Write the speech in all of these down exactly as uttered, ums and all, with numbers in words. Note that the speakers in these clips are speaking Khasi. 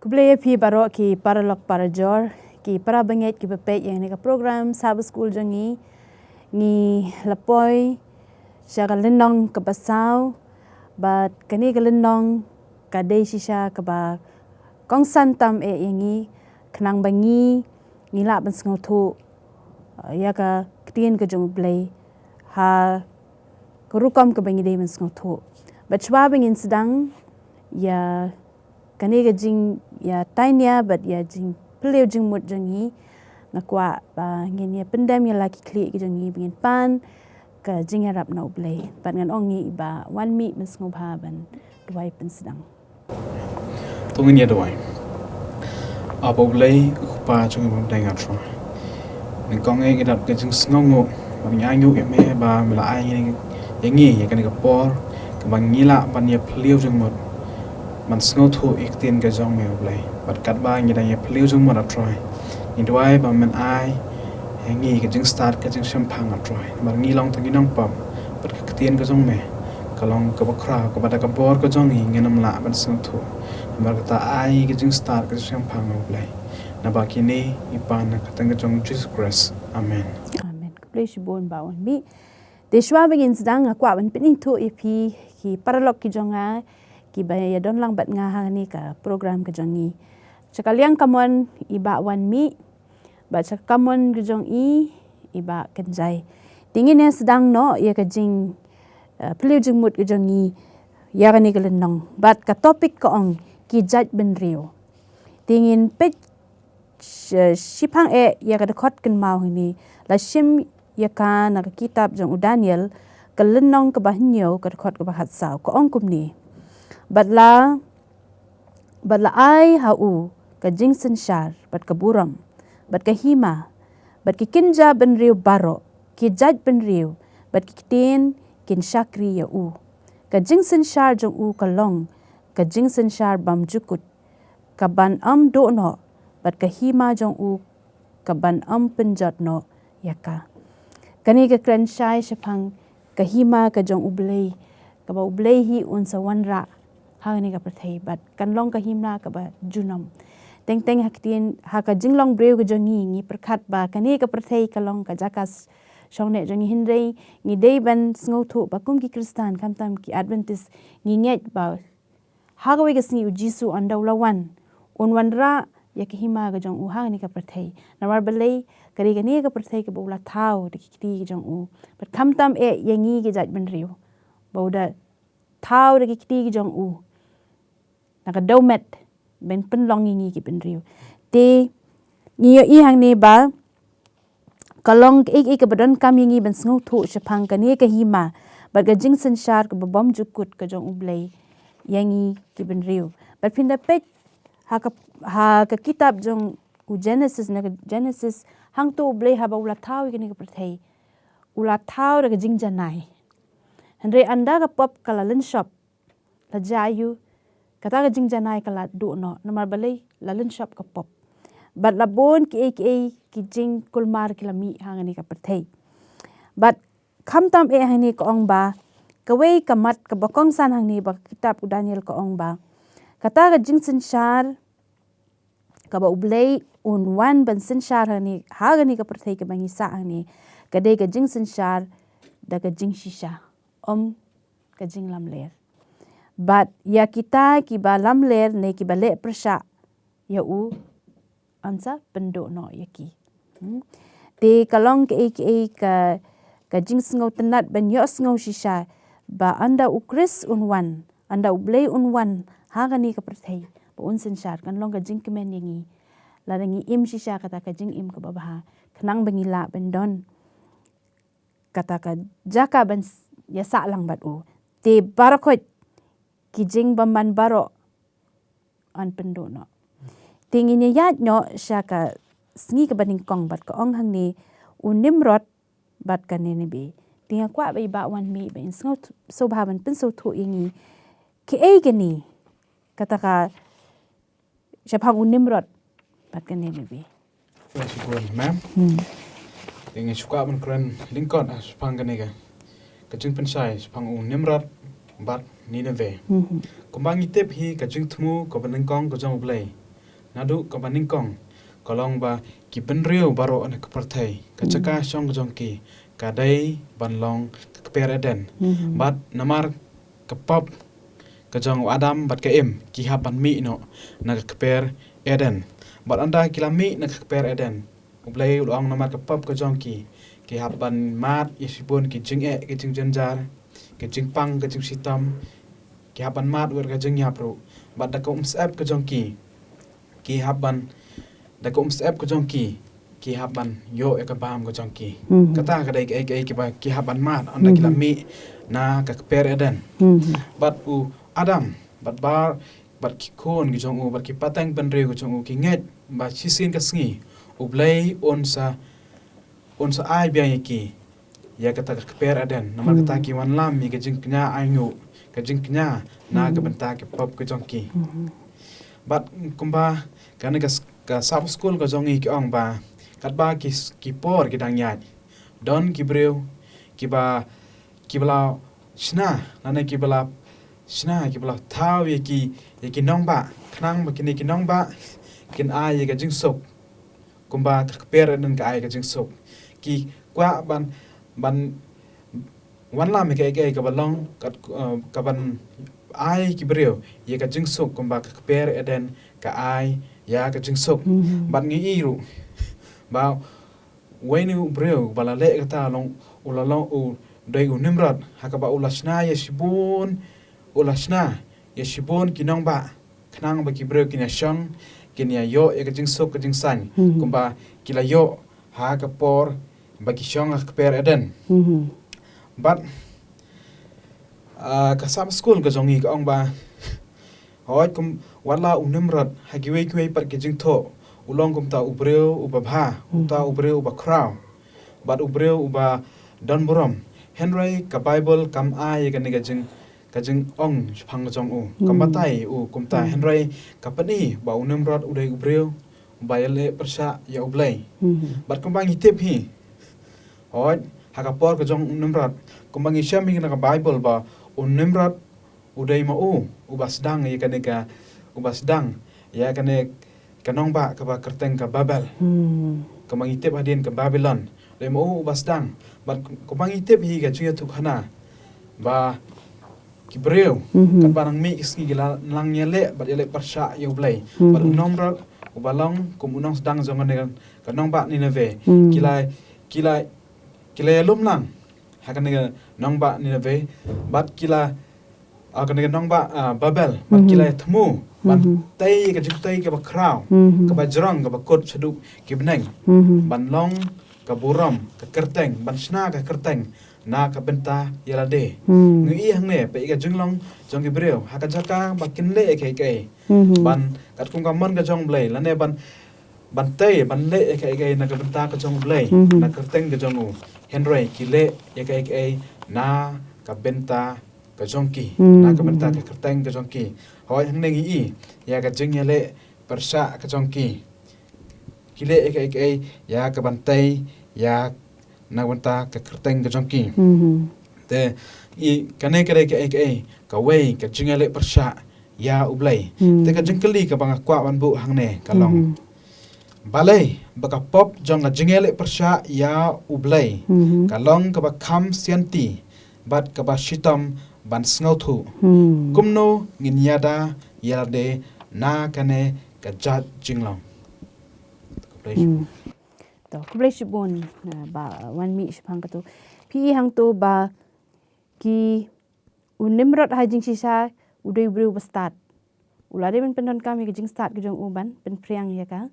Khublei ïa phi baroh ki paralok parajor, ki para bangeit ki ba peit ïa kane ka program Sabbath School jong ngi. Ngi la poi sha ka lynnong kaba saw, bad kane ka lynnong ka dei shisha kaba kongsan tam eh ïa ngi, khnang ba ngi, ngi lah ban sngewthuh, uh, ïa ka ktien ka jong U Blei ha ka rukom kaba ngi dei ban sngewthuh. Bad shuwa ba ngin sdang ïa kane ka jingïatainia bad ïa jingpylliew jingmut jong ngi, nga kwah ba ngin ïa pyndem ïa la ki khlieh ki jong ngi ba ngin pan ka jingïarap na U Blei. Bad ngan ong ïa i Bah Wanmih ban sngewbha ban duwai pynsdang. To ngin ïa duwai. Aba U Blei, U Kpa jong ngi ba ha bneng, nga thrang, nyngkong eh ngi dap ka jingsngewnguh bad ngi ainguh ïa me ba me la ai ïa ngi ïa kane ka por kaba ngi lah ban ïa phylliew jingmut, ban sngewthuh ïa ka ktien ka jong me, U Blei. Bad katba ngi dang ïa phylliew jingmut, A Trai, ngi duwai ba men ai ïa ngi ka jingstad ka jingshemphang, A Trai, namar ngi long tang ki nongpop, bad ka ktien ka jong me ka long kaba khraw, kaba da ka bor ka jong ngi ngin ym lah ban sngewthuh. Namar kata, ai ka jingstad ka jingshemphang, U Blei. Naba kine ngi pan ha ka kyrteng ka jong U Jisu Khrist. Amen. Amen. Khublei shibun Bah Wanmih. Te shuwa ba ngin sdang, nga kwah ban pynithuh ïa phi ki paralok ki jong nga kiba ïa don lang bad nga ha kane ka program ka jong ngi. Sha ka liang kamon i Bah Wanmih, bad sha ka kamon ka jong i, i Bah Kynjai. Te ngin ïa sdang noh ïa ka jing, eh, phylliew jingmut ka jong ngi ïa kane ka lynnong. Bad ka topic ka ong ki jaitbynriew. Te ngin peit sh-, shiphang eh ïa ka dkhot kynmaw hangne. La shim ïa ka na ka kitab jong u Daniel, ka lynnong kaba hynñiew, ka dkhot kaba khatsaw. Ka ong kumne: Bad la, bad la ai ha u ka jingsynshar, bad ka burom, bad ka hima, bad ki kynja bynriew baroh, ki jaitbynriew, bad ki ktien kin shakri ïa u. Ka jingsynshar jong u ka long ka jingsynshar bymjukut, ka ban ym duh noh, bad ka hima jong u ka ban ym pynjot noh ïa ka. Kane ka kren shai shaphang ka hima ka jong U Blei, kaba U Blei hi un sa wanrah ha kane ka pyrthei, bad kan long ka hima kaba junom. Teng teng ha ka ktien, ha ka jinglong briew ka jong ngi, ngi pyrkhat ba kane ka pyrthei ka long ka jaka s-, shong neh jong ngi, hynrei ngi dei ban sngewthuh ba kum ki Khristan, khamtam ki Adventist, ngi ngeit ba ha kawei ka sngi U Jisu ynda u la wan, un wanrah ïa ka hima ka jong u ha kane ka pyrthei. Namar balei? Ka dei kane ka pyrthei kaba u la thaw da ki kti ka jong u. Bad khamtam eh ïa ngi ki jaitbynriew, ba u da thaw da ki kti ka jong u na ka dewmet ban pynlong ïa ngi ki bynriew. Te ngi ïohi hangne ba ka long kaei kaei kaba donkam ïa ngi ban sngewthuh shaphang kane ka hima bad ka jingsynshar kaba bymjukut ka jong U Blei ïa ngi ki bynriew. Bad phin da peit ha ka, ha ka kitab jong u Genesis, na ka Genesis, hangto U Blei haba u la thaw ïa kane ka pyrthei, u la thaw da ka jingjanai. Hynrei ynda ka pop ka la lynshop, la jia aïu? Kata ka jingjanai ka la duh noh. Namar balei? La lynshop ka pop. Bad la bun kiei kiei ki jingkulmar ki la mih ha kane ka pyrthei. Bad khamtam eh hangne ka ong ba, kawei ka mat kaba kongsan hangne ba ka kitab u Daniel ka ong ba kata ka jingsynshar kaba U Blei un wan ban synshar hangne, ha kane ka pyrthei kaba ngi sah hangne, ka dei ka jingsynshar da ka jingshisha, ym ka jinglamler. Bad ïa kita kiba lamler ne kiba leh pyrshah ïa u, un sa pynduh noh ïa ki. Hmm. Te ka long kaei kaei ka, ka jingsngewtynnad ban ïohsngew shisha ba ynda U Khrist un wan, ynda U Blei un wan ha kane ka pyrthei, ba un synshar, kan long ka jingkmen ïa ngi lada ngi im shisha kata ka jingim kaba bha, khnang ba ngi lah ban don kata ka jaka ban s-, ïasah lang bad u. Te baroh khoit ki jingbymman baroh yn pynduh noh. Te ngin ïa ïaid noh sha ka sngi kaba nyngkong bad ka ong hangne, u Nimrod bad ka Nineveh. Te nga kwah ba i Bah Wanmih ba in sngew th-, sngewbha ban pynsngewthuh ïa ngi kaei kane kata ka shaphang u Nimrod bad ka Nineveh. Thank you, ma'am. Hmm. Te ngi shu kwah ban kren lyngkot, ah, shaphang kane ka, ka jingpynshai shaphang u Nimrod bad Nineveh. Hmm. Kumba ngi tip hi, ka jingthmu kaba nyngkong ka jong U Blei naduh kaba nyngkong ka long ba ki bynriew baroh na ka pyrthei, ka Hmm. jaka shong ka jong ki ka dei ban long ka kper Eden. Hmm. Bad namar ka pop ka jong u Adam bad ka Im, ki hap ban mih noh na ka kper Eden. Bad ynda ki la mih na ka kper Eden, U Blei u la ong namar ka pop ka jong ki, ki hap ban mad ïa shibun ki jingeh, ki jingjynjar, ki jingpang, ki jingshitom, ki hap ban mad wat ka jingïap ruh. Bad da ka umsyep ka jong ki, ki hap ban, da ka umsyep ka jong ki, ki hap ban ïoh ïa ka bam ka jong ki. Mhm. Kata ka dei kaei kaei kiba ki hap ban mad ynda ki la Mhm. mih na ka kper Eden. Mhm. Bad u Adam bad bar, bad ki khun ki jong u, bad ki pateng bynriew ki jong u, ki ngeit ba shisien ka sngi U Blei un sa, un sa ai biang ïa ki ïa kata ka kper Eden, namar kata Hmm. ki wanlam ïa ka jingkñia ainguh, ka jingkñia na ka Hmm. bynta ki pop ka jong ki. Hmm. Bad kumba kane ka s-, ka Sabbath School ka jong ngi ki ong ba katba ki s-, ki por ki dang ïaid, don ki briew kiba, kiba la shna, lane kiba la shna, kiba la thaw ïa ki, ïa ki nongbah, khnang ba kine ki nongbah kin ai ïa ka jingsuk. Kumba ka kper Eden ka ai ka jingsuk, ki kwah ban, ban wanlam ïa kaei kaei kaba long, ka, eh, ka ban ai ki briew ïa ka jingsuk, kumba ka kper Eden ka ai ïa ka jingsuk. Mhm. Bad ngi i ruh ba uwei u briew ba la leh kata long, u la long, u dei u Nimrod, ha kaba u la shna ïa shibun, u la shna ïa shibun ki nongbah, khnang ba ki briew kin ïa shong, kin ïa ïoh ïa ka jingsuk ka jingsain, Mhm. kumba ki la ïoh ha ka por ba ki shong ha ka kper Eden. Mhm. Bad, ah, ka Sabbath School ka jong ngi ka ong ba, hooid, kum, wat la u Nimrod ha kiwei kiwei pat ki jingthoh u long kumta u briew uba bha, kumta u Mhm. briew uba khraw, bad u briew uba don burom. Hynrei ka Baibl kam ai ïa kane ka jing, ka jingong shaphang ka jong u. Kam Hmm. batai u kumta. Hmm. Hynrei ka pyni ba u Nimrod u dei u briew uba ïaleh pyrshah ïa U Blei. Hmm. Bad kumba ngi tip hi, hooid, ha ka por ka jong u Nimrod, kumba ngi shem hi na ka Baibl ba u Nimrod u dei ma u uba sdang ïa kane ka, uba sdang ïa kane ka nongbah kaba kyrteng ka Babel. Hmm. Kaba ngi tip hadien ka Babilon. Dei ma u uba sdang. Bad kumba ngi tip hi ka jingïathuhkhana ba ki briew, Mhm. katba nang mih ki sngi ki la nang ïaleh bad ïaleh pyrshah ïa U Blei. Bad u Mhm. Nimrod uba long kum u nongsdang jong kane ka nongbah Nineveh. Hmm. Ki la, ki la, ki la ïalum lang ha kane ka nongbah Nineveh, bad ki la, ah, kane ka nongbah, ah, Babel, bad ki Mhm. la ïa thmu ban Mhm. tei ka jingtei kaba khraw, Mhm. kaba jrong, kaba kut shaduh ki bneng, Mhm. ban long ka burom, ka kyrteng, ban shna ka kyrteng na ka bynta ïa lade. Hmm. Ngi i hangne ba ïa ka jinglong jong ki briew ha ka jaka ba kin leh ïa kaei kaei, Hmm. ban katkum ka mon ka jong U Blei, lane ban, ban tei, ban leh ïa kaei kaei na ka bynta ka jong U Blei, Hmm. na ka kyrteng ka jong u. Hynrei ki leh ïa kaei kaei na ka bynta ka jong ki, Hmm. na ka bynta ka kyrteng ka jong ki. Hooid, hangne ngi i ïa ka jingïaleh pyrshah ka jong ki. Ki leh ïa kaei kaei ïa ka ban tei ïa na ka bynta ka kyrteng ka jong ki. Mhm. Te i kane ka dei kaei kaei, kawei ka jingïaleh pyrshah ïa U Blei. Hmm. Te ka jingkylli kaba nga kwah ban buh hangne ka long, Mhm. balei ba ka pop jong ka jingïaleh pyrshah ïa U Blei Mhm. ka long kaba kham sianti bad kaba shitom ban sngewthuh? Hmm. Kumno ngin ïada ïa lade na kane ka jait jinglong? Khublei. Hmm. To, khublei shibun, ah, Bah Wanmih, shaphang kato. Phi i hangto ba ki, u Nimrod ha jingshisha u dei u briew ba stad. U la dei ban pyndonkam ïa ka jingstad ka jong u ban pynphriang ïa ka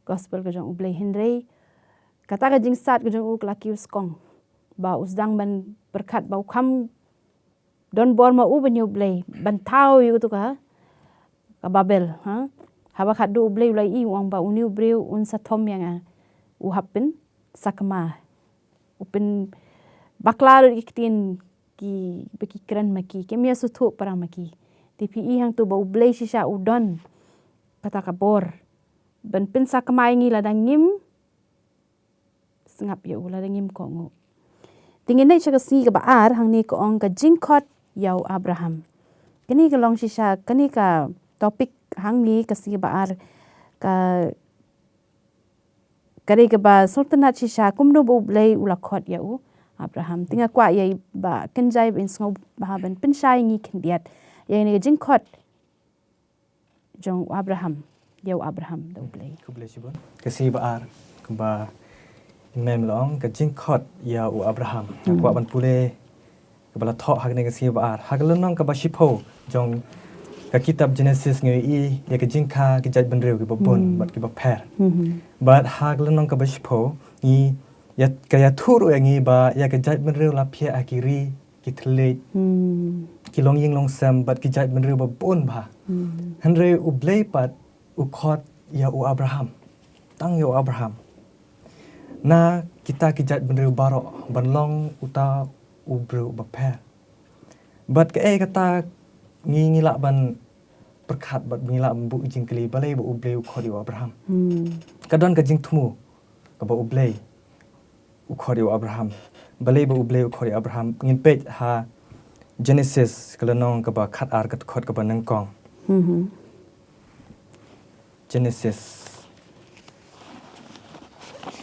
gospel ka jong U Blei, hynrei kata ka jingstad ka jong u ka la kiew skong, ba u sdang ban pyrkhat ba u kham don bor ma u ban ïa U Blei, ban thaw ïa uto ka, ka Babel, ha? Haba khatduh U Blei u la ïohi, u ong ba une u briew un sa thom ïa nga, u hap pynsakma, u pynbakla lut ki ktien kiba ki kren ma ki, kim ïa sngewthuh para ma ki. Te phi i hangto ba U Blei shisha u don kata ka bor ban pynsa kmai ngi lada ngim sngap ïa u, lada ngim kohnguh. Te ngin leit sha ka sngi kaba ar, hangne ka ong ka jingkhot ïa u Abraham. Kane ka long shisha, kane ka topic hangne ka sngi kaba ar, ka ka dei kaba sngewtynnat shisha kumno ba U Blei u la khot ïa u Abraham. Te nga kwah ïa i Bah Kynjai ba in sngewbha ban pynshai ngi khyndiat ïa kane ka jingkhot jong u Abraham, ïa u Abraham da U Blei. Khublei shibun. Ka sngi ba ar kaba i mem la ong ka jingkhot ïa u Abraham. Nga kwah ban pule kaba la thoh ha kane ka sngi ba ar. Ha ka lynnong kaba shiphew jong ka kitab Genesis ngi ïohi ïa ka jingkha ki jaitbynriew kiba bun bad kiba pher. Bad ha ka lynnong kaba shiphew ngi ïa ka ïathuh ruh ïa ngi ba ïa ka jaitbynriew la phiah ha ki ri, ki thylliej, ki longïing longsem bad ki jaitbynriew ba bun bha. Hynrei U Blei pat u khot ïa u Abraham. Tang ïa u Abraham. Na kita ki jaitbynriew baroh ban long uta u briew uba pher. Bad kaei kata ngi ngi lah ban pyrkhat bad ngi lah ban buh jingkylli balei ba U Blei u khot ïa u Abraham. Ka don ka jingthmu kaba U Blei u khot ïa u Abraham. Balei ba U Blei u khot ïa u Abraham? Ngin peit ha Genesis ka lynnong kaba khatar ka dkhot kaba nyngkong. Genesis.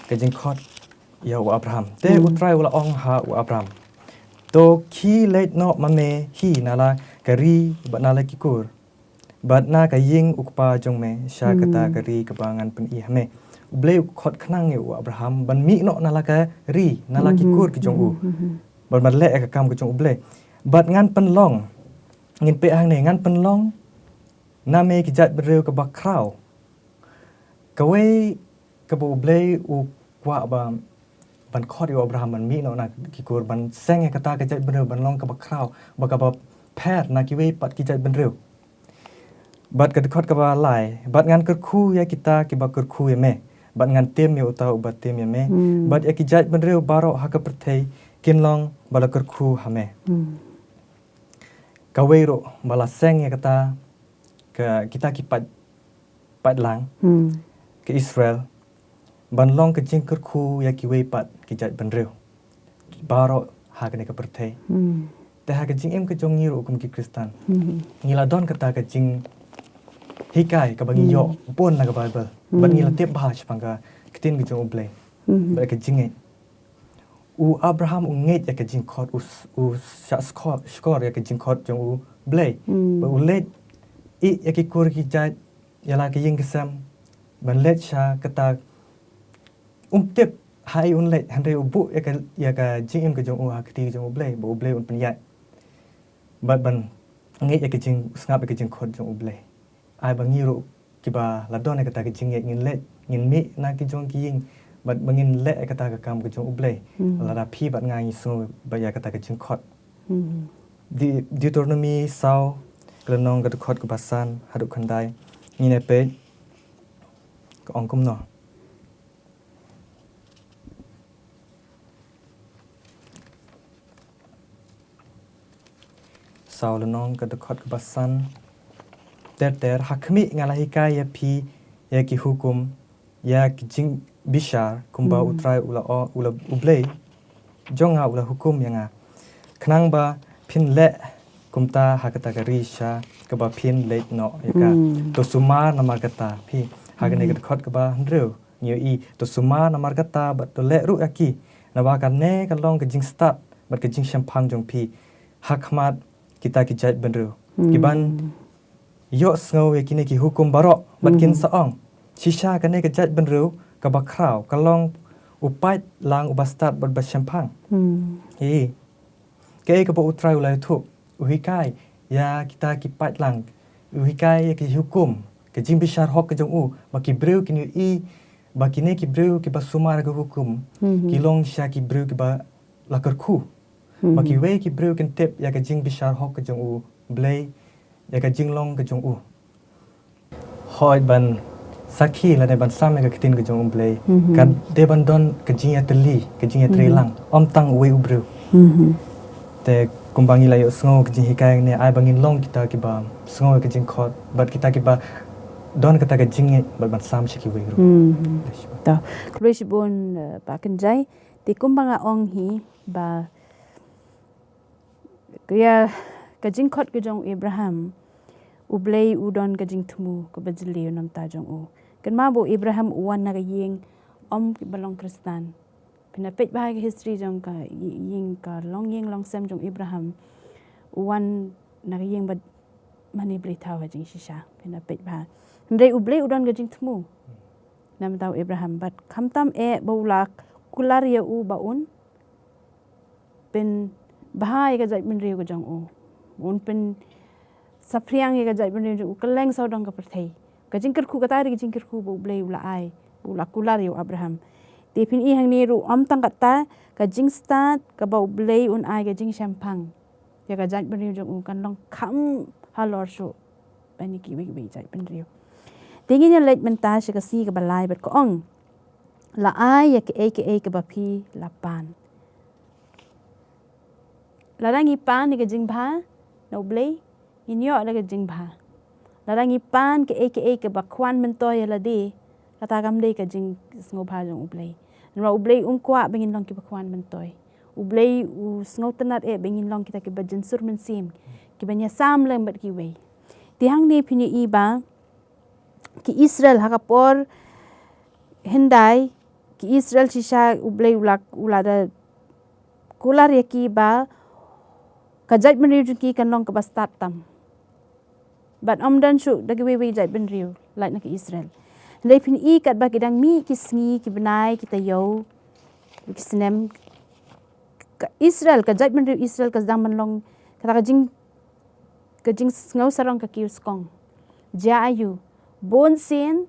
Ka jingkhot ïa u Abraham. Te U Trai u la ong ha u Abraham, to khie leit noh ma me hi na la ka ri bad na la ki kur bad na ka ïing u kpa jong me sha kata ka ri kaba ngan pyni ha me. U Blei u khot khnang ïa u Abraham ban mih noh na la ka ri, na la ki kur ki jong u. Bad ban leh ïa ka kam ka jong U Blei. Bad ngan pynlong, ngin peit hangne, ngan pynlong na me ki jaitbynriew kaba khraw. Kawei kaba U Blei u kwah ba ban khot ïa u Abraham ban mih noh na ki kur, ban seng ïa kata ka jaitbynriew ban long kaba khraw, ba kaba pher na kiwei pat ki jaitbynriew. Bad ka dkhot kaba lai, bad ngan kyrkhu ïa kita kiba kyrkhu ïa me, bad ngan tim ïa uta uba tim ïa me, bad ïa ki jaitbynriew baroh ha ka pyrthei kin long ba la kyrkhu ha me. Kawei ruh ba la seng ïa kata ka, kita ki paid, paid lang ka Israel ban long ka jingkyrkhu ïa kiwei pat ki jaitbynriew baroh ha kane ka pyrthei. Te ha ka jingim ka jong ngi ruh kum ki Khristan, ngi la don kata ka jinghikai kaba ngi ïoh bun na ka Baibl bad ngi la tip bha shaphang ka ktien ka jong U Blei. Bad ka jingngeit, u Abraham u ngeit ïa ka jingkhot, u s-, u shah shkor, shkor ïa ka jingkhot jong U Blei. Bad u leit ïa ki kur ki jait, ïa la ka ïing ka sem, ban leit sha kata, um tip ha ei un leit, hynrei u buh ïa ka, ïa ka jingim ka jong u ha ka kti ka jong U Blei, ba U Blei un pynïaid. Bad ban ngeit ïa ka jing, sngap ïa ka jingkhot jong U Blei. Ai ba ngi ruh kiba la don ïa kata ka jingngeit ngin leit, ngin mih na ki jong ki ïing, bad ba ngin leh ïa kata ka kam ka jong U Blei. Lada phi bad nga ngi sngew ba ïa kata ka jingkhot. Di-, Deuteronomi saw, ka lynnong ka dkhot kaba san haduh khyndai. Ngin ïa peit ka ong kumno. Saw lynnong ka dkhot kaba san. Ter ter, ha khmih nga la hikai ïa phi ïa ki hukum, ïa ki jingbishar kumba U Trai u la o-, u la U Blei jong nga u la hukum ïa nga, khnang ba phin leh kumta ha kata ka ri sha kaba phin leit noh ïa ka. To sumar namar kata phi. Ha kane ka dkhot kaba hynriew ngi ïohi, to sumar namar kata bad to leh ruh ïa ki, naba kane ka long ka jingstad bad ka jingshemphang jong phi ha khmat kita ki jaitbynriew kiban ïohsngew ïa kine ki hukum baroh bad kin sa ong, shisha kane ka jaitbynriew kaba khraw ka long u paid lang uba stad bad ba shemphang. Hi. Kaei kaba U Trai u la ïathuh, u hikai ïa kita ki paid lang, u hikai ïa ki hukum, ka jingbishar hok ka jong u, ba ki briew kin ïohi ba kine ki briew kiba sumar ka hukum ki long shisha ki briew kiba la kyrkhu. Ba kiwei ki briew kin tip ïa ka jingbishar hok ka jong U Blei, ïa ka jinglong ka jong u. Hooid, ban sakhi lane ban sam ïa ka ktien ka jong U Blei ka dei ban don ka jingïatylli, ka jingïatreilang, ym tang uwei u briew. Te Kumba ngi la ïohsngew ka jinghikai hangne, ai ba ngin long kita kiba sngew ka jingkhot, bad kita kiba don kata ka jingngeit bad ban sam sha kiwei ruh. Hmm. To, khublei shibun, eh, Bah Kynjai. Te kumba nga ong hi ba ka, ïa ka jingkhot ka jong u Abraham, U Blei u don ka jingthmu kaba jylliew na bynta jong u. Kynmaw ba u Abraham u wan na ka ïing, ym kiba long Khristan. Phin ïa peit bha ka history jong ka ï-, ïing, ka longïing longsem jong Abraham. U wan na ka ïing bad mane blei thaw ha jingshisha. Phin ïa peit bha. Hynrei U Blei u don ka jingthmu na bynta u Abraham, bad khamtam eh ba u la kular ïa u ba un pynbha ïa ka jaitbynriew ka jong u. Un pynsaphriang ïa ka jaitbynriew jong u kylleng sawdong ka pyrthei. Ka jingkyrkhu kata dei ka jingkyrkhu ba U Blei u la ai, u la kular ïa u Abraham. Te phin i hangne ruh, ym tang kata, ka jingstad kaba U Blei un ai ka jingshemphang ïa ka jaitbynriew jong u kan long kham halor shuh ban ïa kiwei kiwei jaitbynriew. Te ngin ïa leit mynta sha ka sngi kaba lai bad ka ong, la ai ïa kaei kaei kaba phi la pan. Lada ngi pan ïa ka jingbha na U Blei, ngin ïoh da ka jingbha. Lada ngi pan kaei kaei kaba khwan myntoi ïa lade, kata kam dei ka jingsngewbha jong U Blei. Namar U Blei um kwah ba ngin long kiba khwan myntoi. U Blei u sngewtynnad eh ba ngin long kita kiba jynsur mynsiem, kiba ïasam lem bad kiwei. Te hangne phin ïohi ba ki Israel ha ka por hyndai, ki Israel shisha U Blei u la, u la da kular ïa ki ba ka jaitbynriew jong ki kan long kaba stad tam. Bad ym don shuh da kiwei wei jaitbynriew lait na ki Israel. Hynrei phin i katba ki dang mih ki sngi, ki bnai, ki taïew, ki snem, ka Israel, ka jaitbynriew Israel ka sdang ban long kata ka jing, ka jingsngew sarong ka kiew skong. Jia aiu, bun sien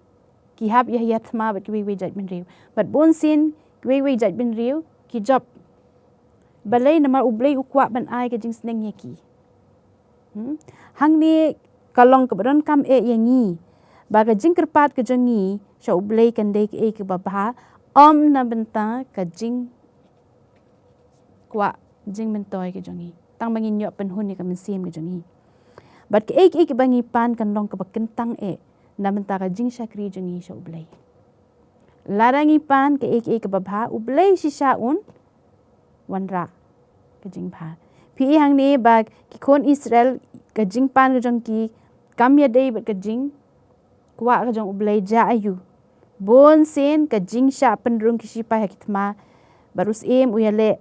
ki hap ïa ïa thma bad kiwei wei jaitbynriew. Bad bun sien kiwei wei jaitbynriew ki jop. Balei? Namar U Blei u kwah ban ai ka jingsneng ïa ki. Hmm? Hangne ka long kaba donkam eh ïa ngi ba ka jingkyrpad ka jong ngi sha U Blei kan dei kaei kaba bha, ym na bynta ka jing kwah jingmyntoi ka jong ngi, tang ba ngin ïoh pynhun ïa ka mynsiem ka jong ngi. Bad kaei kaei kaba ngi pan kan long kaba kyntang eh na bynta ka jingshakri jong ngi sha U Blei. Lada ngi pan kaei kaei kaba bha, U Blei shisha un wanrah ka jingbha. Phi i hangne ba ki khun Israel, ka jingpan ka jong ki kam ïadei bad ka jing kwah ka jong U Blei. Jia aiu, bun sien ka jingshah pynrung ki shipai ha ki thma, bad u syiem u ïaleh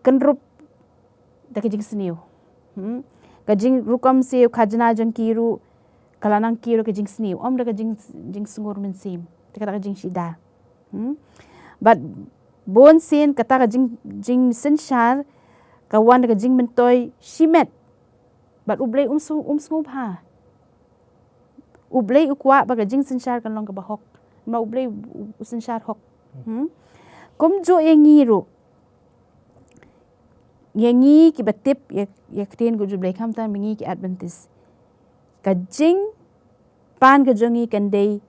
kynrup da ka jingsniew. Hmm? Ka jingrukom siew khajna jong ki ruh ka la nang kiew da ka jingsniew, ym da ka jing, jingsngur mynsiem, da ka, da ka jingshida. Hmm? Bad bun sien kata ka jing, jingsynshar ka wan da ka jingmyntoi shimet. Bad U Blei um shu, um sngewbha. U Blei u kwah ba ka jingsynshar kan long kaba hok. Ma U Blei u, u synshar hok. Hmm? Kumjuh ïa ngi ruh. Ïa ngi kiba tip ïa, ïa ka ktien ka jong U Blei, khamtam ïa ngi ki Adventist. Ka jingpan ka jong ngi kan dei,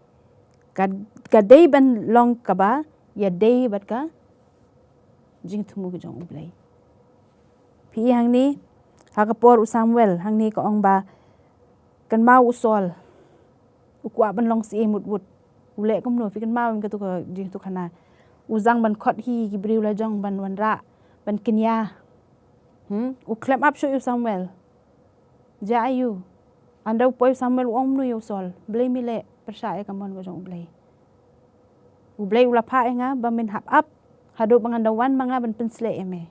ka, ka dei ban long kaba ïadei bad ka jingthmu ka jong U Blei. Phi i hangne, ha ka por u Samuel, hangne ka ong ba, kynmaw u Saul, u kwah ban long syiem wut wut. U leh kumno, phi kynmaw em katu ka jingtukana. U zang ban khot hi ki briew la jong ban wanrah, ban kñia. Hmm? U khlem ap shuh ïa u Samuel. Jia aiu. Ynda u poi u Samuel u ong kumno ïa u Saul. Balei me leh pyrshah ïa ka mon ka jong U Blei. U Blei u la phah ïa nga ba men hap ap haduh ba ngan da wan ma nga ban pynshlei ïa me.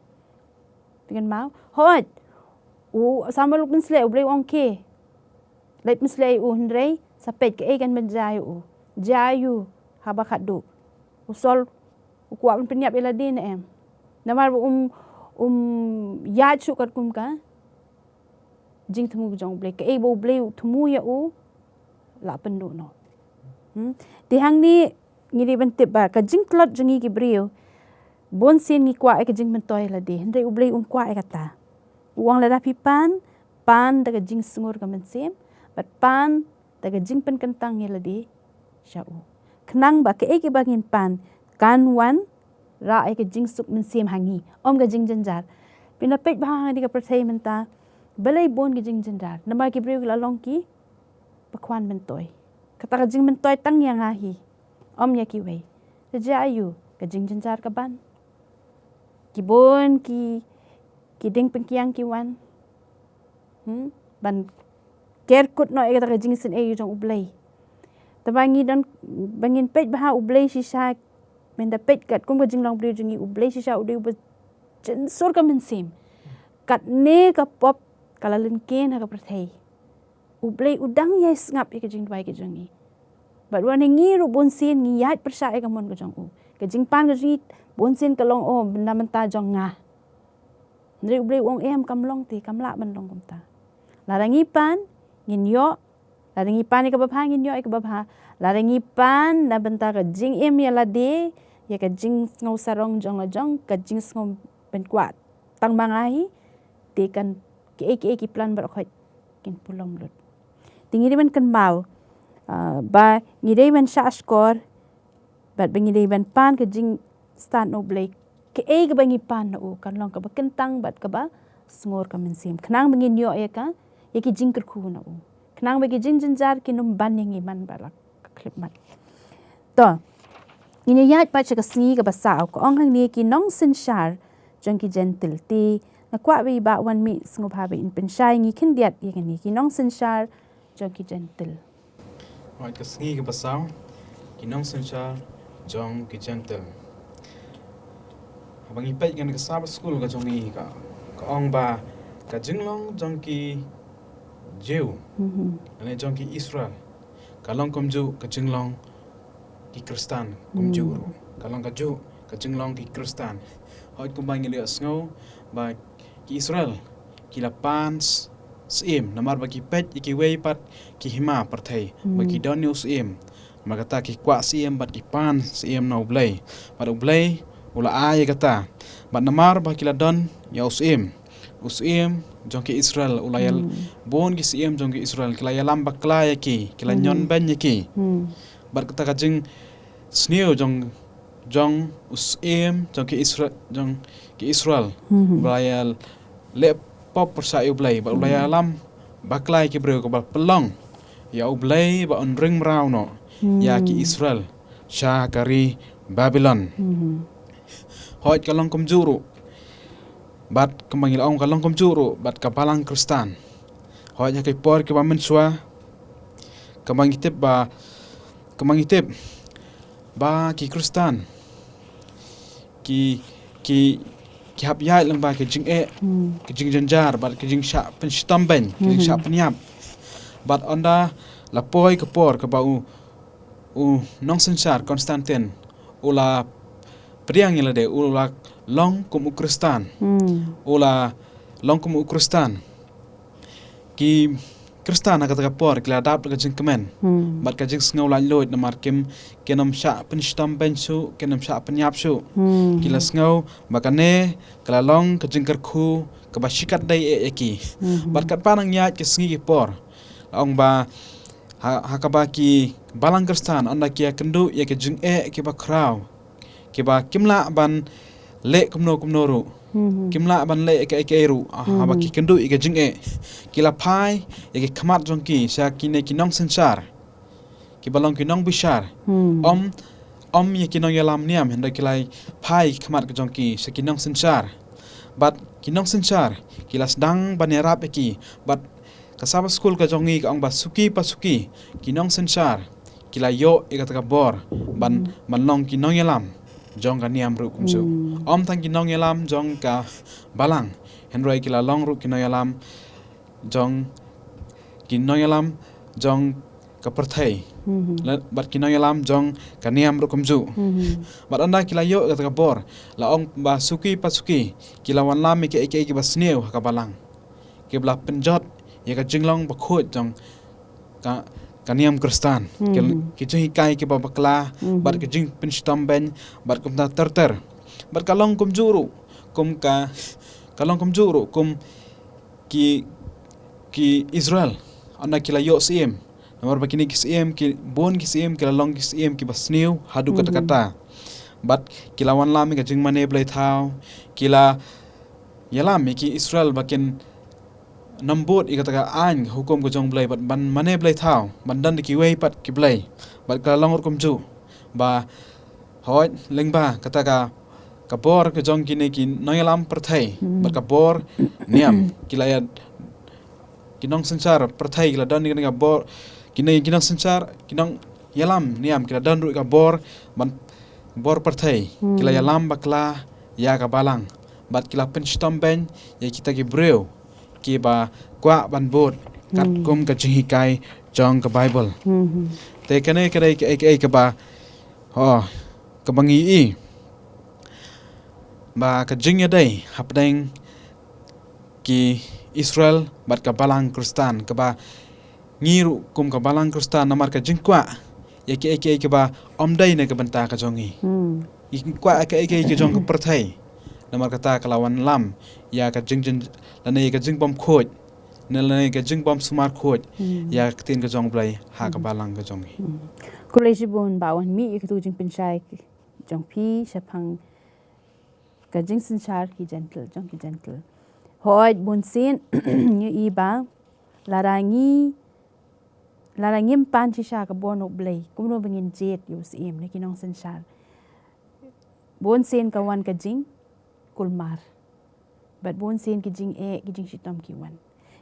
Phi kynmaw? Hooid. U Samuel u pynshlei, U Blei u ong khie. Leit pynshlei ïa u, hynrei sa peit kaei kan ban jia ïa u. Jia aiu haba khatduh. U Saul u kwah ban pynïap ïa lade ne em. Namar ba um, um ïaid shuh katkum ka jingthmu ka jong U Blei. Kaei ba U Blei u thmu ïa u, la pynduh noh. Hmm? Te hangne ngi dei ban tip ba ka jingtlot jong ngi ki briew, bun sien ngi kwah ïa ka jingmyntoi lade, hynrei U Blei um kwah ïa kata. U ong lada phi pan, pan da ka jingsngur ka mynsiem, bad pan da ka jingpynkyntang ïa lade sha u. Khnang ba kaei kaba ngin pan kan wanrah ïa ka jingsuk mynsiem ha ngi, ym ka jingjynjar. Phin da peit bha ha kane ka pyrthei mynta, balei bun ki jingjynjar? Namar ki briew ki la long ki ba khwan myntoi. Kata ka jingmyntoi tang ïa nga hi, ym ïa kiwei. Te jia aïu? Ka jingjynjar ka ban. Ki bun ki, ki dieng pyngkiang ki wan, hmm, ban ker kut noh ïa kata ka jingisynei jong U Blei. Te ba ngi don, ba ngin peit bha ha U Blei shisha, mynta peit katkum ka jinglong briew jong ngi, U Blei shisha u dei uba jynsur ka mynsiem. Katne ka pop ka la lyngkhein ha ka pyrthei, U Blei u dang ïai sngap ïa ka jingduwai ka jong ngi. Bad wat ngi ruh bunsien ngi ïaid pyrshah ïa ka mon ka jong u. Ka jingpan ka jong ngi bunsien ka long, oh, na bynta jong nga. Hynrei U Blei u ong em, kam long te, kam lah ban long kumta. Lada ngi pan, ngin ïoh, lada ngi pan ïa kaba bha, ngin ïoh ïa kaba bha. Lada ngi pan na bynta ka jingim ïa lade, ïa ka jingsngew sarong jong la jong, ka jingsngew pynkwah tang ma nga hi, te kan kiei kiei ki plan baroh khoit kin pulom lut. Te ngi dei ban kynmaw, ah, ba ngi dei ban shah shkor, bad ba ngi dei ban pan ka jingstad na U Blei. Kaei kaba ngi pan na u kan long kaba kyntang bad kaba sngur ka mynsiem, khnang ba ngin ïoh ïa ka, ïa ki jingkyrkhu na u, khnang ba ki jingjynjar kin ym ban ïa ngi man ba la ka khyllipmat. To, ngin ïa ïaid pat sha ka sngi kaba saw. Ka ong hangne, ki nongsynshar jong ki jentil. Te nga kwah ba i Bah Wanmih sngewbha ba in pynshai ngi khyndiat ïa kane, ki nongsynshar jong ki jentil. Hooid, ka sngi kaba saw, ki nongsynshar jong ki jentil. Haba ngi peit ngan ka Sabbath School ka jong ngi ka, ka ong ba ka jinglong jong ki Jiw, mhm, lane jong ki Israel, ka long kumjuh ka jinglong ki Khristan kumjuh ruh. Ka long kajuh ka jinglong ki Khristan. Hooid, kumba ngi la ïohsngew ba ki Israel ki la pan s-, syiem, namar ba ki peit ïa kiwei pat ki hima pyrthei ba ki don ïa u syiem. Namar kata ki kwah syiem bad ki pan syiem na U Blei. Bad U Blei u la ai ïa kata. Bad namar ba ki la don ïa u syiem, u syiem jong ki Israel u la ïal-, bun ki syiem jong ki Israel ki la ïalam bakla ïa ki, ki la ñion beiñ ïa ki. Bad kata ka jingsniew jong, jong u syiem jong ki Isra-, jong ki Israel u la ïaleh pop pyrshah ïa U Blei, bad u la ïalam bakla ïa ki briew, kaba pynlong ïa U Blei ba un ring mraw noh ïa ki Israel sha ka ri Babilon. Hooid, ka long kumjuh ruh bad, kumba ngi la ong, ka long kumjuh ruh bad ka balang Khristan. Hooid, ha ki por kiba mynshuwa, kumba ngi tip ba, kumba ngi tip ba ki Khristan ki, ki, ki hap ïaid lyngba ki jingeh, ki jingjynjar bad ki jingshah pynshitom beiñ, ki jingshah pynïap. Bad ynda la poi ka por kaba u, u nongsynshar Constantine u la pdiang ïa lade, u la long kum u Khristan. U la long kum u Khristan. Ki Khristan ha kata ka por ki la dap da ka jingkmen bad ka jingsngew laitluid, namar kim, kin ym shah pynshitom beiñ shuh, kin ym shah pynïap shuh. Ki la sngew ba kane ka la long ka jingkyrkhu kaba shikatdei eh ïa ki. Bad katba nang ïaid ki sngi ki por, la ong ba ha, ha kaba ki balang Khristan ynda ki ïakynduh ïa ki jingeh kiba khraw, kiba kim lah ban leh kumno kumno ruh, kim lah ban leh ïa kaei kaei ruh, ah, haba ki kynduh ïa ki jingeh, ki la phai ïa ki khmat jong ki sha kine ki nongsynshar kiba long ki nongbishar. Ym, ym ïa ki nongïalam niam, hynrei ki la phai ïa ki khmat ka jong ki sha ki nongsynshar. Bad ki nongsynshar ki la sdang ban ïarap ïa ki. Bad ka Sabbath School ka jong ngi ka ong ba suki pa suki ki nongsynshar ki la ïoh ïa kata ka bor ban, ban long ki nongïalam jong ka niam ruh kumjuh. Ym tang ki nongïalam jong ka balang, hynrei ki la long ruh ki nongïalam jong, ki nongïalam jong ka pyrthei. Bad ki nongïalam jong ka niam ruh kumjuh. Bad ynda ki la ïoh ïa kata ka bor, la ong ba suki pa suki ki la wanlam ïa kiei kiei kiba sniew ha ka balang, kiba la pynjot ïa ka jinglong bakhuid jong ka, ka niam Khristan. Ki, ki jinghikai kiba bakla bad ki jingpynshitom beiñ bad kumta ter ter. Bad ka long kumjuh ruh kum ka, ka long kumjuh ruh kum ki, ki Israel ynda ki la ïoh syiem. Namar ba kine ki syiem, ki bun ki syiem ki la long ki syiem kiba sniew haduh katta katta. Bad ki la wanlam ïa ka jingmane blei thaw, ki la ïalam ïa ki Israel ba kin nym bud ïa kata ka aiñ, ka hukum ka jong U Blei, bad ban mane blei thaw, ban don da kiwei pat ki blei, bad ka la long ruh kumjuh. Ba hooid, lyngba kata ka, ka bor ka jong kine ki nongïalam pyrthei, bad ka bor niam, ki la ïa, ki nongsynshar pyrthei ki la don ïa kane ka bor, kine ki nongsynshar, ki nongïalam niam ki la don ruh ïa ka bor, ban, bor pyrthei, ki la ïalam bakla ïa ka balang, bad ki la pynshitom beiñ ïa kita ki briew kiba kwah ban bud katkum ka jinghikai jong ka Baibl. Te kane ka dei kaei kaei kaba, oh, kaba ngi i ba ka jingïadei hapdeng ki Israel bad ka balang Khristan, kaba ngi ruh kum ka balang Khristan, namar ka jingkwah ïa kiei kiei kiba ym dei na ka bynta ka jong ngi. Ngi kwah ïa kiei kiei ki jong ka pyrthei. Namar kata ka la wanlam ïa ka jingjin, lane ïa ka jingbymkhuid, ne lane ïa ka jingbymsumar khuid ïa ka ktien ka jong U Blei ha ka balang ka jong ngi. Khublei shibun Bah, wan mih ïa katu ka jingpynshai jong phi shaphang ka jingsynshar ki Jentil, jong ki Jentil. Hooid, bunsien ngi i ba lada ngi, lada ngim pan shisha ka bor U Blei, kumno ba ngin jied ïa u Syiem na ki nongsynshar? Bunsien ka wan ka jingkulmar, bad bunsien ki jingeh, ki jingshitom ki wan.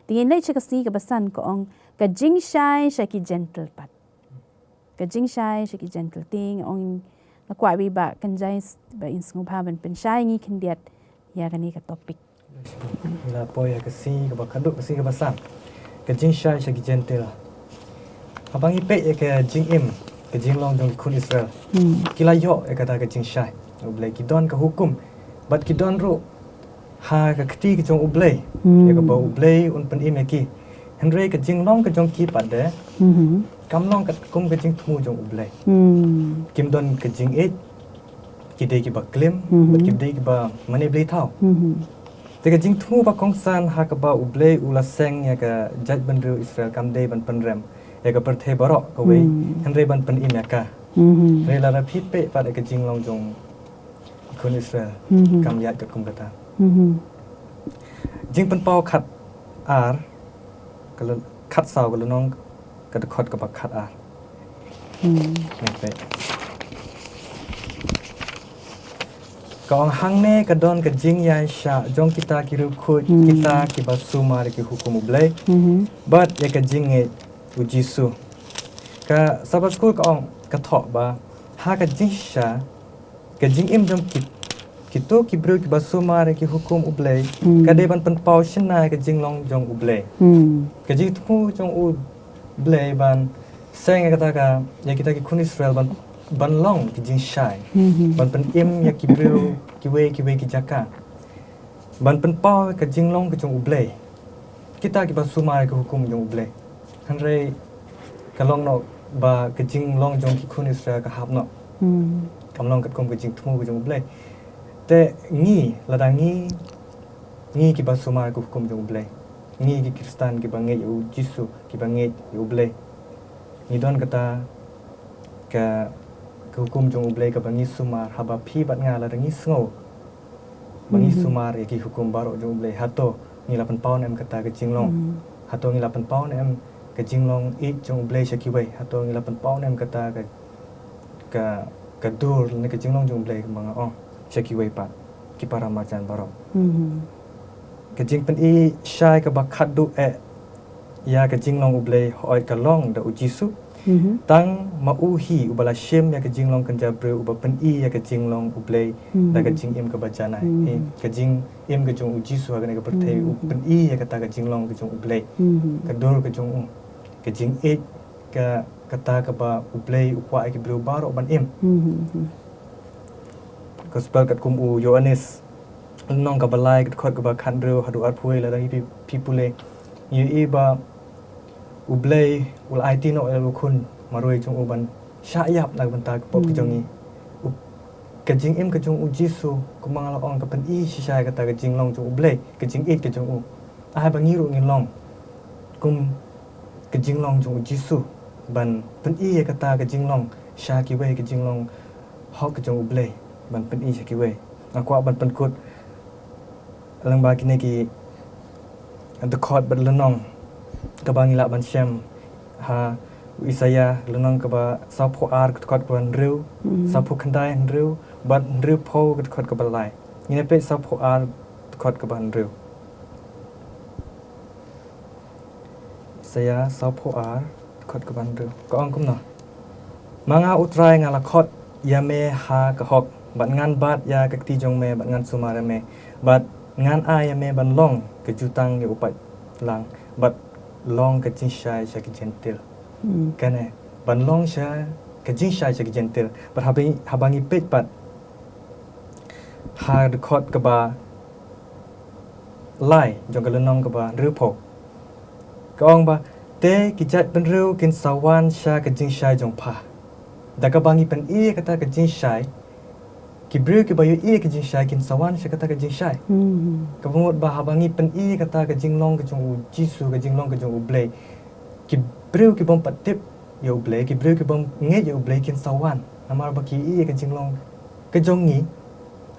Te ngin leit sha ka sngi kaba san, ka ong ka jingshai sha ki Jentil pat. Ka jingshai sha ki Jentil. Te nga ong, nga kwah ba i Bah Kynjai, ba in sngewbha ban pynshai ngi khyndiat ïa kane ka topic. Ngi la poi ha ka sngi kaba khadduh, ka sngi kaba san, ka jingshai sha ki Jentil. Haba ngi peit ïa ka jingim, ka jinglong jong ki khun Israel, ki la ïoh ïa kata ka jingshai. U Blei, ki don ka hukum, bad ki don ruh ha ka kti ka jong U Blei ïa kaba U Blei un pynim ïa ki. Hynrei ka jinglong ka jong ki pat de kam long katkum ka jingthmu jong U Blei. Kim don ka jingïeit, ki dei kiba klim, bad ki dei kiba mane blei thaw. Te ka jingthmu ba kongsan ha kaba U Blei u la seng ïa ka jaitbynriew Israel kam dei ban pynrem ïa ka pyrthei baroh kawei, hynrei ban pynim ïa ka. Hynrei lada phi peit pat ïa ka jinglong jong ki khun Israel, kam ïaid katkum kata. Jingpynpaw khat ar, ka la, khat saw ka lynnong, ka dkhot kaba khat ar. Ngi peit. Ka ong, hangne ka don ka jingïaishah jong kita ki riewkhuid, kita kiba sumar ïa ki hukum U Blei, bad ïa ka jingngeit U Jisu. Ka Sabbath School ka ong, ka thoh ba ha ka jingshai, ka jingim jong ki, kito ki briew kiba sumar ïa ki hukum U Blei, ka dei ban pynpaw shynna ïa ka jinglong jong U Blei. Ka jingthmu jong U Blei ban seng ïa kata ka, ïa kita ki khun Israel ban, ban long ki jingshai, ban pynim ïa ki briew kiwei kiwei ki jaka, ban pynpaw ïa ka jinglong ka jong U Blei. Kita kiba sumar ïa ka hukum jong U Blei. Hynrei ka long noh ba ka jinglong jong ki khun Israel ka hap noh. Kam long katkum ka jingthmu ka jong U Blei. Te ngi, lada ngi, ngi kiba sumar ïa ka hukum jong U Blei, ngi ki Khristan kiba ngeit ïa U Jisu, kiba ngeit ïa U Blei, ngi don kata ka, ka hukum jong U Blei kaba ngi sumar, haba phi bad nga lada ngi sngew ba ngi sumar ïa ki hukum baroh jong U Blei, hato ngi la pynpaw ne em kata ka jinglong? Hato ngi la pynpaw ne em ka jinglong ïeit jong U Blei sha kiwei? Hato ngi la pynpaw ne em kata ka, ka, ka dur ne ka jinglong jong U Blei, kumba nga ong, sha kiwei pat, ki para marjan baroh? Ka jingpyni shai kaba khadduh eh ïa ka jinglong U Blei, hooid, ka long da U Jisu. Tang ma u hi uba la shim ïa ka jinglong kynja briew, uba pyni ïa ka jinglong U Blei da ka jingim kaba janai. Eh, ka jingim ka jong U Jisu ha kane ka pyrthei, u pyni ïa kata ka jinglong ka jong U Blei, ka dur ka jong u, ka jingïeit, ka, kata kaba U Blei u kwah ïa ki briew baroh ban im. Gospel katkum u Ïoannis, lynnong kaba lai, ka dkhot kaba khathynriew haduh arphew wei, lada ngi phi, phi pule, ngi ïohi ba U Blei u la aiti noh ïa u Khun marwei jong u ban shah ïap na ka bynta ka pop ka jong ngi. U, ka jingim ka jong U Jisu, kumba nga la ong, ka pyni shisha ïa kata ka jinglong jong U Blei, ka jingïeit ka jong u. Ai ba ngi ruh ngin long kum ka jinglong jong U Jisu, ban pyni ïa kata ka jinglong sha kiwei, ka jinglong hok ka jong U Blei, ban pyni sha kiwei. Nga kwah ban pynkut, Lyngba kine ki dkhot bad lynnong kaba ngi lah ban shem ha u Isaïah, lynnong kaba sawphew ar, ka dkhot kaba hynriew, sawphew khyndai, hynriew bad hynriewphew, ka dkhot kaba lai. Ngin ïa peit sawphew ar, dkhot kaba hynriew. Isaïah sawphew ar, dkhot kaba hynriew. Ka ong kumno: Ma nga U Trai nga la khot ïa me ha ka hok, bad ngan bat ïa ka kti jong me, bad ngan sumar ïa me, bad ngan ai ïa me ban long ka jutang ïa u paidlang, bad long ka jingshai sha ki Jentil. Kane, ban long sha ka jingshai sha ki Jentil. Bad haba, haba ngi peit pat ha dkhot kaba lai jong ka lynnong kaba hynriewphew, ka ong ba, te ki jaitbynriew kin sa wan sha ka jingshai jong pha. Da kaba ngi pyni ïa kata ka jingshai, ki briew kiba ïohi ïa ka jingshai kin sa wan sha kata ka jingshai. Kaba mut ba haba ngi pyni ïa kata ka jinglong ka jong U Jisu, ka jinglong ka jong U Blei, ki briew ki bym pat tip ïa U Blei, ki briew ki bym ngeit ïa U Blei kin sa wan. Namar ba ki ïohi ïa ka jinglong ka jong ngi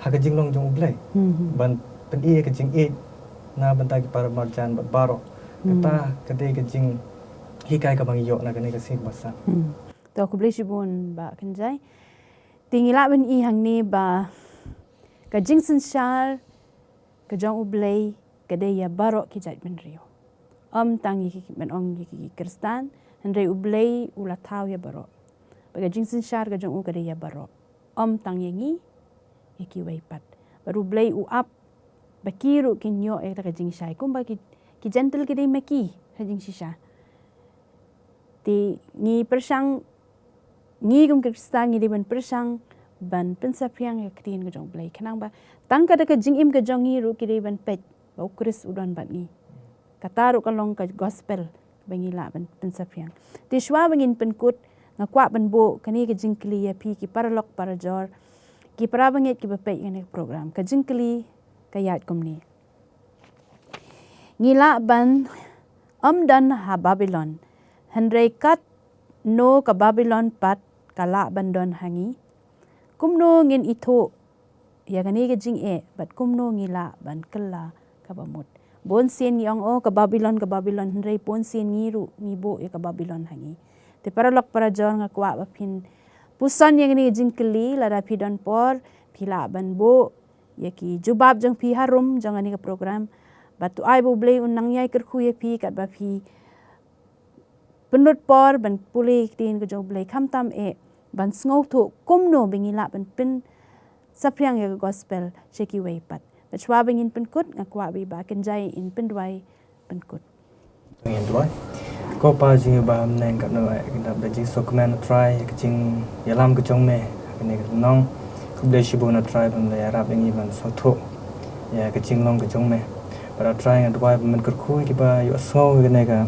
ha ka jinglong jong U Blei. Ban pyni ïa ka jingïeit na bynta ki para marjan bad baroh. Kata ka dei ka jinghikai kaba ngi ïoh na kane ka sngi kaba san. To khublei shibun Bah Kynjai. Te ngi lah ban i hangne ba ka jingsynshar ka jong U Blei ka dei ïa baroh ki jaitbynriew. Ym tang ïa ki, ban ong ïa ki Khristan, hynrei U Blei u la thaw ïa baroh. Ba ka jingsynshar ka jong u ka dei ïa baroh. Ym tang ïa ngi, ïa kiwei pat. Bad U Blei u ap ba ki ruh kin ïoh ïa kata ka jingshai. Kumba ki, ki Jentil ki dei ma ki ha jingshisha. Te ngi pyrshang, ngi kum ki Khristan ngi dei ban pyrshang ban pynsaphriang ïa ka ktien ka jong U Blei. Khnang ba tang kata ka jingim ka jong ngi ruh ki dei ban peit ba U Khrist u don bad ngi. Kata ruh ka long ka gospel ba ngi lah ban pynsaphriang. Te shuwa ba ngin pynkut, nga kwah ban buh kane ka jingkylli ïa phi ki paralok parajor, ki para bangeit kiba peit ïa kane ka program. Ka jingkylli ka ïaid kumne. Ngi lah ban ym don ha Babilon, hynrei katno ka Babilon pat ka lah ban don ha ngi? Kumno ngin ithuh ïa kane ka jingeh bad kumno ngi lah ban kylla kaba mut? Bun sien ngi ong, o ka Babilon, ka Babilon, hynrei bun sien ngi ruh ngi buh ïa ka Babilon ha ngi. Te paralok parajor, nga kwah ba phin puson ïa kane ka jingkylli, lada phi don por phi lah ban buh ïa ki jubab jong phi harum jong kane ka program. Bad to ai ba U Blei un nang ïai kyrkhu ïa phi katba phi pynlut por ban pule ïa ka ktien ka jong U Blei, khamtam eh ban sngewthuh kumno ba ngi lah ban pynsaphriang ïa ka gospel sha kiwei pat. Bad shuwa ba ngin pynkut, nga kwah ba i Bah Kynjai in pynduwai pynkut. Ngin duwai. Ko Pa jong ngi ba ha bneng, katno ngi dap da jingsngewkmen, Trai, ïa ka jingïalam ka jong me ha kane ka lynnong. Khublei shibun, Trai, ba me la ïarap ïa ngi ban sngewthuh ïa ka jinglong ka jong me. Bad Trai, nga duwai ba men kyrkhu ïa kiba ïohsngew ïa kane ka,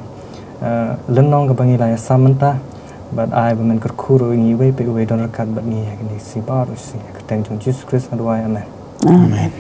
eh, lynnong kaba ngi la ïasam mynta. Bad ai ba men kyrkhu ruh ïa ngi iwei pa iwei, don ryngkat bad ngi ha kane ka sngi baroh shi. Ha ka kyrteng jong U Jisu Khrist nga duwai. Amen. Amen.